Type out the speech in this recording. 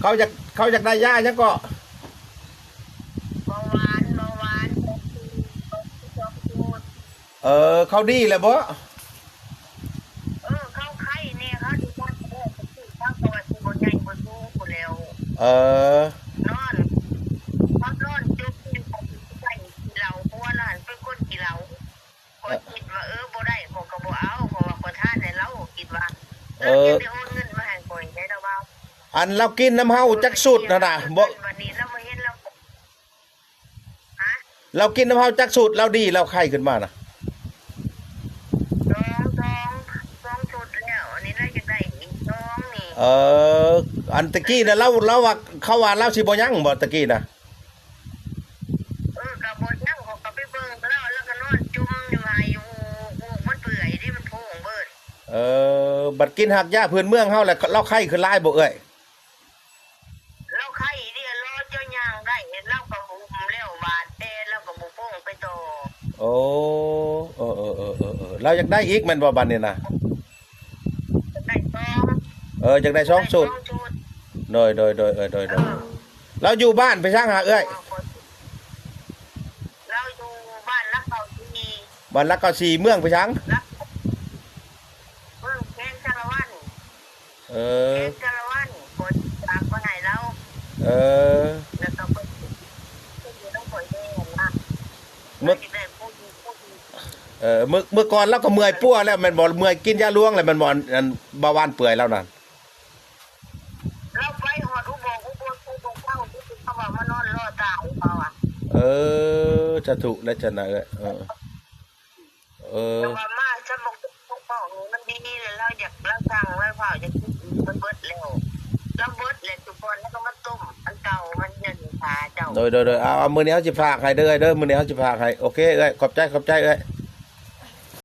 ເຂົາຢາກ ເຂົາຢາກໄດ້ຢາຫຍັງເກາະ? ເບົາຫວານ ເບົາຫວານ. ເອີ ເຂົາດີແລ້ວບໍ? ເອີ ເຂົາໄຂ້ແດ່ ເຂົາຊິພັກແດ່ ເຂົາກໍວ່າຊິບໍ່ໃຫຍ່ບໍ່ສູງພຸ້ນແລ້ວ. ເອີ ນອນ ເຂົານອນຈົມຢູ່ໃກ້ຂີ້ເຫຼົ້າ ຜົວລະຫັ້ນເປັນຄົນຂີ້ເຫຼົ້າ. ຂ້ອຍຄິດວ່າ ເອີ ບໍ່ໄດ້ ຂ້ອຍກໍບໍ່ເອົາ ເພາະວ່າຂ້ອຍທານໃຫ້ລາວ ຄິດວ່າ ເອີ ລາວຈະໄດ້ໂອນເງິນມາໃຫ້ຂ້ອຍໄດ໋ ລາວວ່າ. ອັນລາວກິນນຳເຮົາຈັກຊຸດຫັ້ນນະ ບໍ່ ບັດນີ້ລາວມາເຫັນລາວ ຮະ? ລາວກິນນຳເຮົາຈັກຊຸດ ລາວດີ ລາວໄຂ້ຂຶ້ນມານະ? ສອງ ສອງ ສອງຊຸດແລ້ວ ອັນນີ້ລາວຢາກໄດ້ອີກສອງນີ້. ເອີ ອັນຕະກີ້ນະ ລາວ ລາວວ່າ ເຂົາວ່າລາວຊິບໍ່ຍັງບໍ່ຕະກີ້ນະ? ເອີ ກໍບໍ່ຍັງ ຂ້ອຍກໍໄປເບິ່ງລາວ ລາວກໍນອນຈົມຢູ່ໄຮ່ຢູ່ ໂອກມັນເປື່ອຍເດ້ ມັນໂພງເບີດ. ເອີ ບັດກິນຮາກຢາພື້ນເມືອງເຮົາແລ້ວ ລາວໄຂ້ຂຶ້ນຫຼາຍບໍ່ເອື້ອຍ? ລາວໄຂ້ເດ ລໍເຈົ້າຍ່າງໄດ້ ລາວກໍຫຸ້ມແລ້ວບາດ ແຕ່ລາວກໍບໍ່ໂປ່ງໄປຕໍ່. ໂອ້ ເອີໆ ລາວຢາກໄດ້ອີກແມ່ນບໍ່ບັດນີ້ນະ? ຢາກໄດ້ສອງ ເອີ ຢາກໄດ້ສອງຊຸດ ຢາກໄດ້ສອງຊຸດ. ໂດຍໆ ເອີ ໂດຍໆ ເອີ ລາວຢູ່ບ້ານໄປສັງຫາເອື້ອຍ? ລາວຢູ່ບ້ານຫຼັກເກົ້າສີ່ ບ້ານຫຼັກເກົ້າສີ່ ເມືອງໄປສັງ? ເມືອງແຂວງສາລະວັນ. ເອີ ແຂວງສາລະວັນ ເພິ່ນຝາກມາໃຫ້ລາວ. ເອີ ແລ້ວກໍເພິ່ນ ເພິ່ນຢູ່ນຳຂ້ອຍແດ່ນະ ເມື່ອ ຊິໄດ້ຜູ້ດີຜູ້ດີ. ເອີ ເມື່ອ ເມື່ອກ່ອນລາວກໍເມື່ອຍປົວແລ້ວແມ່ນບໍ່? ເມື່ອຍກິນຢາລວງແລ້ວແມ່ນບໍ່? ອັນ ອັນເບົາຫວານເປື່ອຍລາວນັ້ນ ລາວໄປຮອດອຸບົງ ອຸບົງ ອຸບົງເຊົາ ຄືເຂົາວ່າມານອນລໍຕາຍເຂົາວ່າ. ເອີ ສາທຸແລ້ວຊັ້ນນະເອື້ອຍ. ເອີ ເອີ ແຕ່ວ່າມາສຳບັກຂອງນີ້ມັນດີ ແລ້ວລາວຢາກ ລາວສັ່ງ ລາວເຝົ້າຢາກກິນອີກ ມັນເບິດແລ້ວ ລາວເບິດແລ້ວ ທຸກຄົນລາວກໍມາຕົ້ມອັນເກົ່າ ມັນຍັງຫາເຈົ້າ. ໂດຍໆໆ ເອົາ ເອົາ ມື້ນີ້ເຮົາຊິຝາກໃຫ້ເດີເອື້ອຍເດີ ມື້ນີ້ເຮົາຊິຝາກໃຫ້. ໂອເຄເອື້ອຍ ຂອບໃຈ ຂອບໃຈເອື້ອຍ.